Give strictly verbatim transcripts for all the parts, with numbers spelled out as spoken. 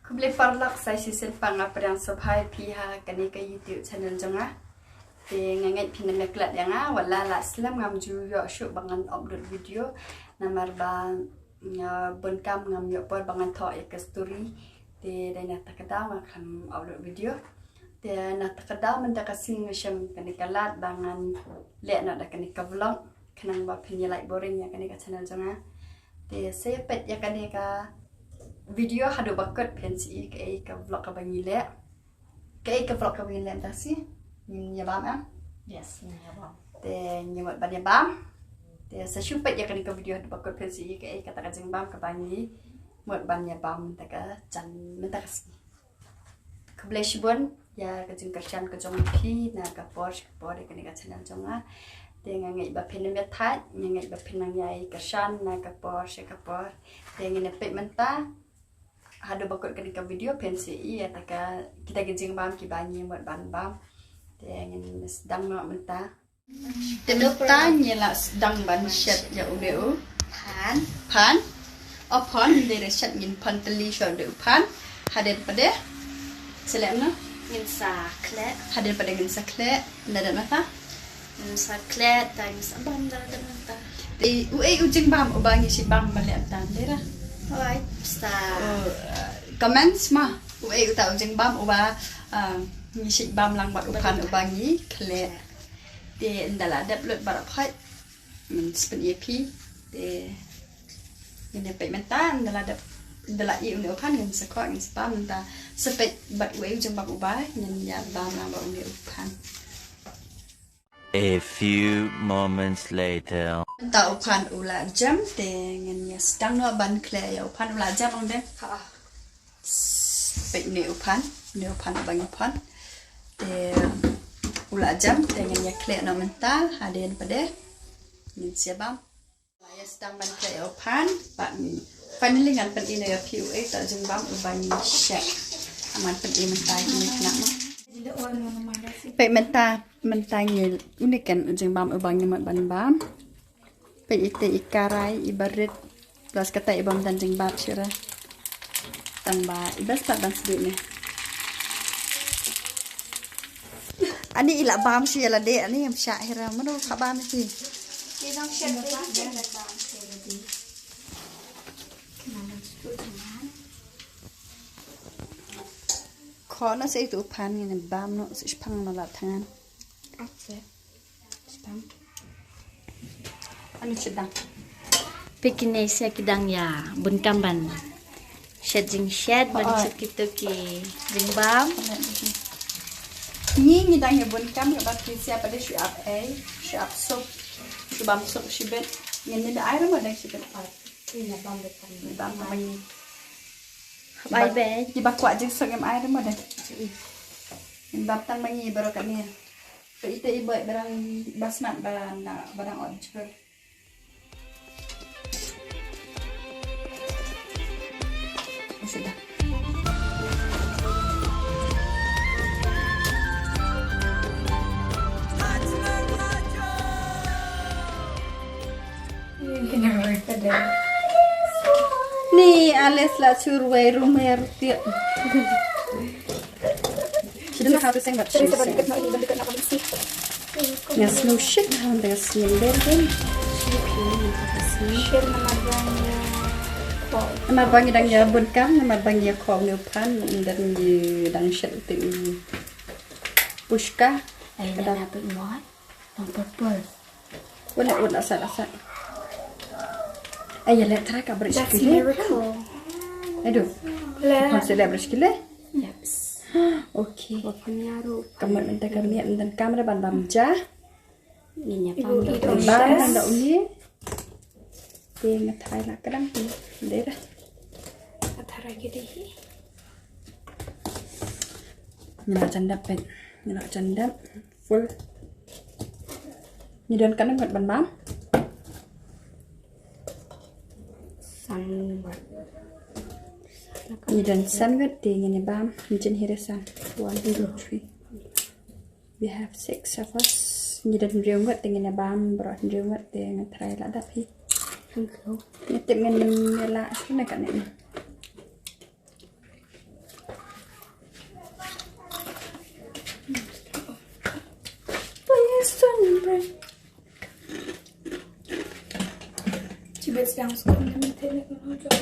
Khublei paralok, sa shisien pat nga pdiang sngewbha ïa phi ha kane ka YouTube channel jong nga. Te nga ngeit phin ym ïa klet ïa nga, wat la la slem ngam ju ïoh shuh ba ngan upload video. Namar ba nga bun kam, ngam ïoh por ba ngan thoh ïa ka story. Te dei na kata ka daw nga khlem upload video. Te na kata ka daw mynta ka sngi nga shem kane ka lad ba ngan leh noh da kane ka vlog. Khnang ba phin ïa lait boring ïa kane ka channel jong nga. Te sa ïa peit ïa kane ka video haduh ba kut phin sa ïohi kaei ka vlog kaba ngi leh. Kaei ka vlog kaba ngi leh mynta ka sngi. Ngin ïa bam em? Yes, ngin ïa bam. Te ngi mut ban ïa bam. Te sa shu peit ïa kane ka video haduh ba kut phin sa ïohi kaei kata ka jingbam kaba ngi mut ban ïa bam mynta ka jan, mynta ka sngi. Khublei shibun ïa ka jingkyrshan ka jong phi na ka por sha ka por ïa kane ka channel jong nga. Te nga ngeit ba phin ym ïa thait, nga ngeit ba phin nang ïai kyrshan na ka por sha ka por. Te ngin ïa peit mynta haduh ba kut kane ka video phin sa ïohi ïa kata ka, kita ki jingbam kiba ngi mut ban bam. Te ngin sdang noh mynta. Te mynta ngi la sdang ban shet ïa une u phan. Phan. O phan, ynda la shet ngin phan tylli sha une u phan. Hadien pat de, sa leh kumno? Ngin sa khleh. Hadien pat de ngin sa khleh. Ynda dep mynta ngin sa khleh, te ngin sa bam da dep mynta. Te uei u jingbam uba ngi shait bam ba leh mynta, ynda ra? Oi, sa. Oh, comments ma. Uei uta u jingbam uba, ah, ngi shait bam lang bad u phan uba ngi khleh. Te ynda la dep lut baroh khoit, ngin sa pyni ïa phi. Te ngin ïa peit mynta, ynda la dep, ynda la ïeh une u phan ngin sa khoh, ngin sa bam mynta. Sa peit bad uei u jingbam uba ngin ïa bam lang bad une u phan. A few moments later. Mynta u phan u la jem, te ngin ïa sdang noh ban khleh ïa u phan. U la jem ong de? Ha. Peit une u phan, une u phan uba ngi phan. Te u la jem, te ngin ïa khleh noh mynta, hadien pat de ngin sa ïa bam. Ïa sdang ban khleh ïa u phan, bad finally ngan pyni noh ïa phi uei uta u jingbam uba ngi shet. Ngan pyni mynta ïa kine ki khynnah mo. Peit mynta, mynta ngi, une ken u jingbam uba ngi mut ban bam. Peit ite i karai, i barit. Plus kata i bym don jingbam shuh re. Tang ba i best pat ban sdih ne. Ani i la bam shuh ïa lade, ani ngam shah hi re. Mano ka bam hi? Khoh noh sa itu u phan, ngin bam noh sa, shipang noh la thangan. Anu shet dang. Peit kine sa ki dang ïa bun kam ban shet jingshet, ban shet kito ki jingbam. Ngi, ngi dang ïa bun kam, ka ba ki sa pat de shu ap ei, shu ap sop, shu bam sop shibit. Ngin ïa ai ruh ma dang shibit pat. Ngin ïa bam beit tang. Ngin bam tang ma ngi. Hap ai beit. Kiba kwah jingsuk ngim ai ruh ma dang. Ngin bam tang ma ngi baroh kane. Peit ite i boi ba dang, ba smat ba na, ba dang ot jhur. Sudah. Ni Alice la shu rwai rumer tiak. She doesn't know how to sing, but she sings. Nga sngewsih ha ka sngi ber kan. Namar ba ngi dang ïa bun kam, namar ba ngi ïa khong ne u phan, ngi dang shet te u pushka. Ai, ka dang. Nang purple. Wala, wala, sat, sat. Ai, ïa leh trai ka brit shikile. Aduh. Leh. Phan sa leh brit shikile? Yes. Okay. Wa phan ïa ruh. Ka mut mynta ka miet mynta kamera ban bam ja. Ngin ïa bam da uni. Te nga tharai la ka dang hi. Dei da. Nga tharai ki dei hi. Nga la jan dap pet. Nga la jan dap. Full. Ngi don katno ngut ban bam? San ngut. Ngi don san ngut te ngin ïa bam. Ngi jen hi re san. One, two, three. We have six of us. Ngi don hynriew ngut te ngin ïa bam baroh hynriew ngut te nga tharai la dap hi. Ngi tip ngin ïa la shane kane. Dang skam na mynta na mau jok.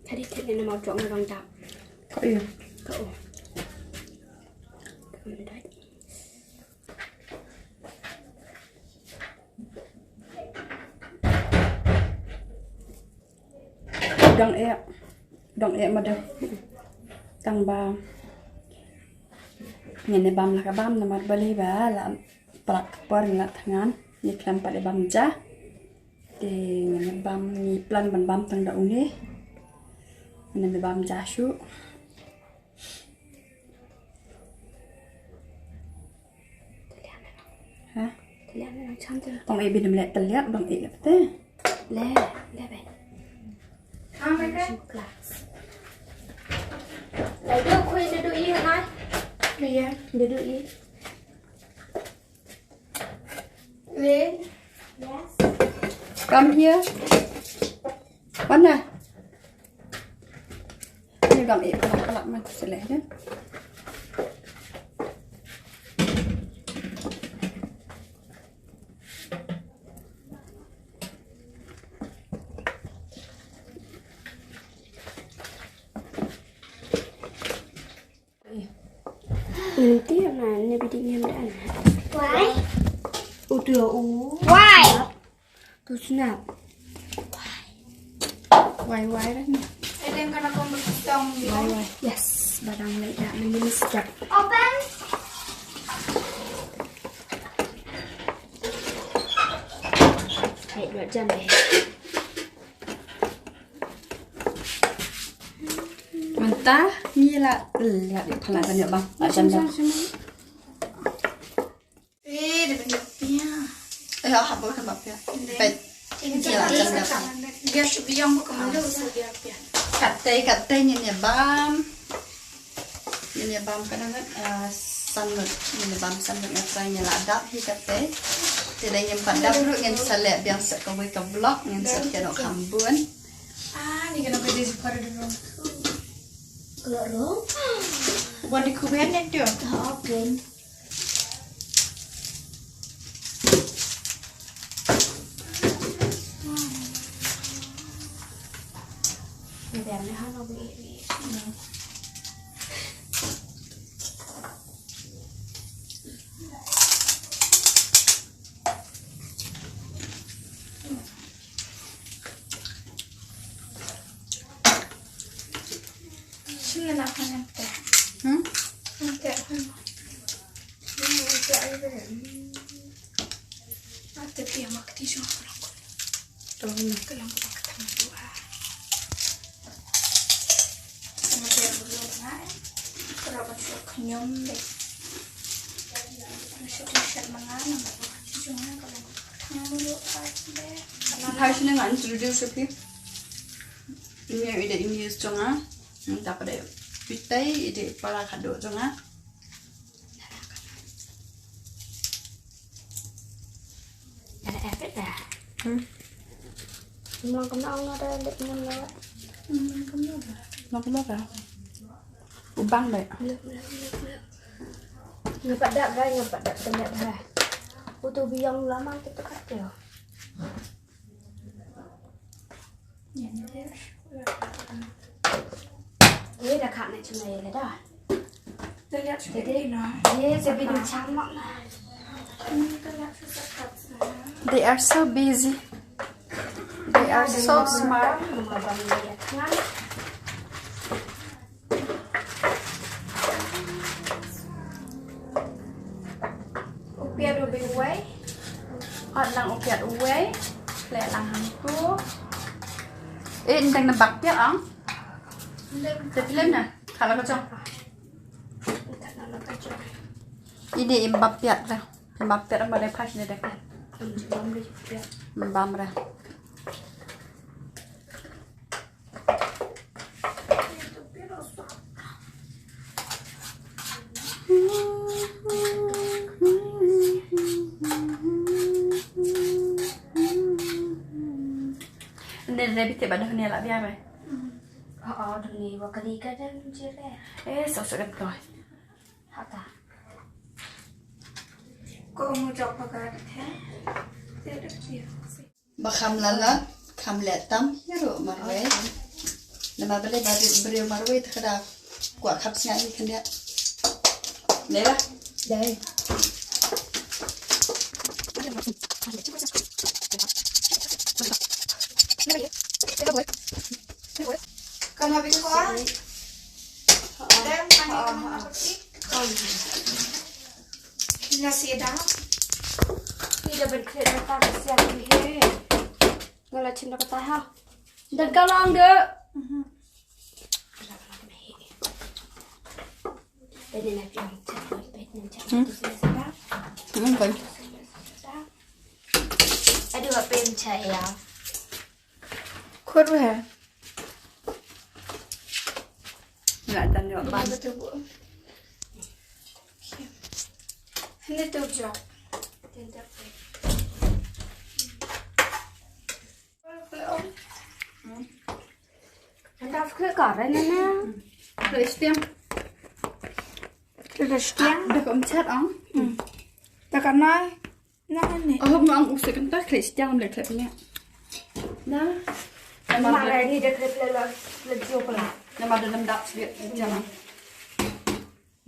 Tadi tadi na mau jok na rong dap. Ka iya. Ka o. Ka o na dai. Dang eh. Dang eh mada. Tang ba. Ngin ïa bam la ka bam namar balei ba la prak ka por ngi la thngan. Ngi khlem pat ïa bam ja. Te ngin ïa bam ngi plan ban bam tang da une. Ngin ïa bam ja shuh. Ha? Tong e bin leh teliak dong e leh te. Leh, leh be. Shu kelas. Leh duduk khui duduk i hai. Iya. Duduk i. Leh. Come here. Mana? Ni dang eh, palat, palat man, seleh je. Nanti ama ne bidi ngam dan. Why? Udah u. Why? Tu snap. Why, why dah ni? Why, why? Yes, barang leh dah ni step. Open. Hai, dua jam deh. Mynta ngi la, la dei phala kan ïa bam. La jam dap. Eh, da ban ïa pia. Eh, ha ba kan ba pia. Peit. Ngi la jam dap. Dia shu biang ba ka mynta shu dia pia. Katei katei ngin ïa bam. Ngin ïa bam ka dang, ah, san minit. Ngin ïa bam san minit nga trai ngi la dap hi katei. Te dei ngim pat dap ruh ngin sa leh biang sa kawei ka vlog ngin sa ïa noh kham bun. Ah, ni ka dei ka dei si para dulu. Kalau ro. Buat di kuben yang tu. Ah, oke. Biar ni hano bi. Shim na nang hangta. Hmm? Hangta, hangta. Hangta, hangta. Hangta, pia mak ti shong. Ka long ka bak tang dua. Ka long ka bak tang dua. Hai, sini nga introduce phi. Ini ide ini jong nga. Nta pada pitai ide para kado jong nga. Ada efek dah. Hmm. Memang kena orang ada lip ngam lawak. Memang kena dah. Memang kena dah. Ubang deh. Belum, belum, belum, belum. Ngapa dak gai, ngapa dak tengah dah. Utu biang lama kita kat dia. Ye da kha na chunga ye da. Ye se bi du chang mak na. They are so busy. They are so smart. U piat u bing wei. Hot lang u piat u wei. Leh lang hangtu. Eh, ndang na bak piat ang. Te pilen na. Kala ka jong. Ini im bak piat da. Im bak piat ang ba dei pas ni da. Im bam ra. Nde rebi te ba doh ne la bia ba. Oh, oh, dong ni wa kali ka dan jere. Eh, so so kan toy. Hata. Ko mu jok pa ka te. Te da ki. Ba kham la la, Kham leh tam hi ruh marwei. Namar balei ba dei briew marwei te ka da kwah khap sngi hi khyndiat. Dei lah. Dei. Can have it for us? Then, can you come and have a seat? Nasi dah. Ni dah berkait datang siang ni. Nga la chim da ka tai ha. Dan ka long de. Hmm, kan. Aduh, apa yang saya? Khut weh. Nga dan yo ban. Ini tu jok. Anda suka karen na? Christian. Christian. Dah kau mencet ang. Tak kenal. Nah ni. Oh, mang usik entah Christian boleh klik ni. Nah. Mara ni dia klik lagi lagi apa lah? Nama ada enam dak sedikit jangan.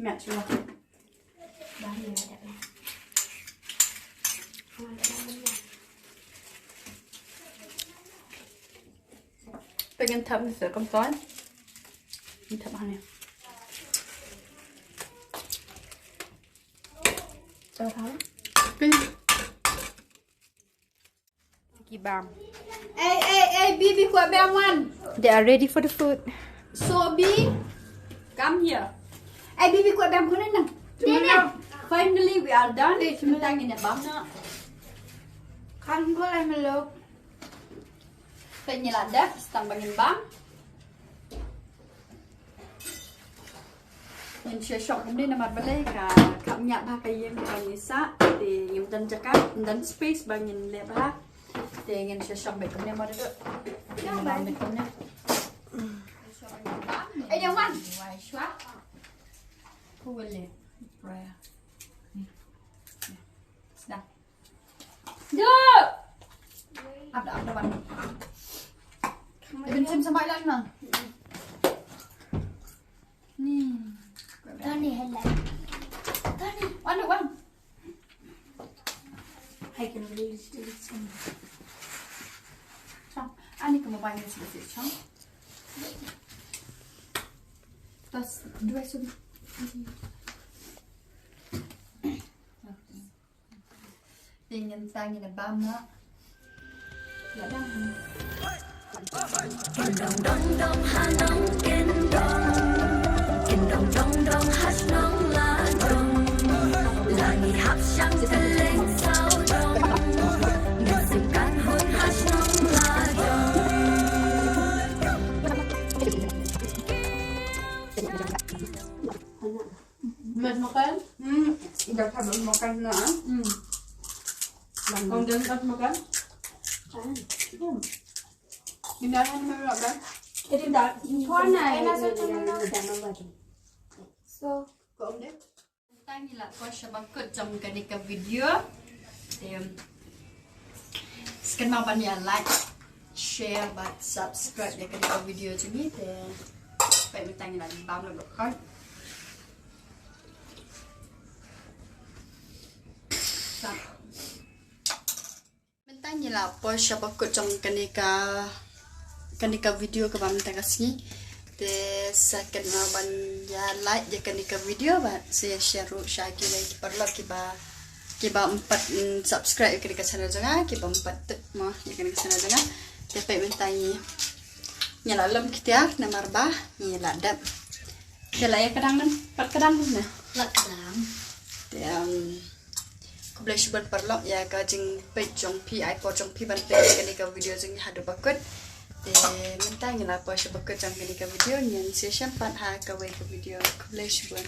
Mat shuwa. Pynthap ngi sa kam ton. Pynthap hangne. Pyn- Ki bam. Ei, ei, ei, Bibi, kwah bam wan. They are ready for the food. So, Bi, come here. Ei, Bibi, kwah bam khun nang. Ni, ni. Finally, we are done. Mynta ngin ïa bam noh. Kan gol ai melo. Te ngi la dep, tang ba ngin bam. Ngin shu shong kumne namar balei ka khapngiah bha ka ïing kaba ngi sah, te ngim don jaka, ngim don space ba ngin leh bha. Te ngin shu shong beit kumne mo Dadu. Ngin bam beit kumne. Eh, jangan. Wai shwa. Ku wele. Prayer. Sedang. Duk. Ap dah, ap dah, wan. Ibn Sim sama Ilan na. Ni. Tony, hello. Tony. Wan, wan. Hai, kan boleh list, list, list. Chong. Ani ka mobile ni sikit, chong. Tas dua sudu. Te ngin sa ngin bam noh. La dang. Kin dong dong dong ha nong kin dong. Kin dong dong dong ha shnong la dong. La ngi hap shang kylleng saw dong. Ngi sim kan hun ha shnong la dong. Mas makan? Hmm, dah tak makan nak. Hmm. Kau dah tak makan? Hmm. Ini dah makan? Ini dah. Kau nak? So, kau deh. Tang ila ko shabakut jong kane ka video. Te Skynmaw ban ïa like, share bad subscribe ïa kane ka video jong ngi te. Peit mynta ngi la bam la bakhat. Mynta ngi la poi sha bakut jong kane ka, kane ka video kaba mynta ka sngi. Te sa kynmaw ban ïa like ïa kane ka video bad sa ïa share ruh sha kiwei ki paralok kiba, kiba ym pat, mm, subscribe ïa kane ka channel jong nga, kiba ym pat tip mo ïa kane ka channel jong nga. Te peit mynta ngi, ngi la lum ki tiar namar ba ngi la dep. Te la ïa kdang, pat kdang ne? La kdang. Te, um, khublei shibun paralok ïa ka jingpeit jong phi, ai por jong phi ban peit kane ka video jong ngi haduh bakut. Te mynta ngi la poi sha bakut jong kane ka video, ngin sa ïashem pat ha kawei ka video. Khublei shibun.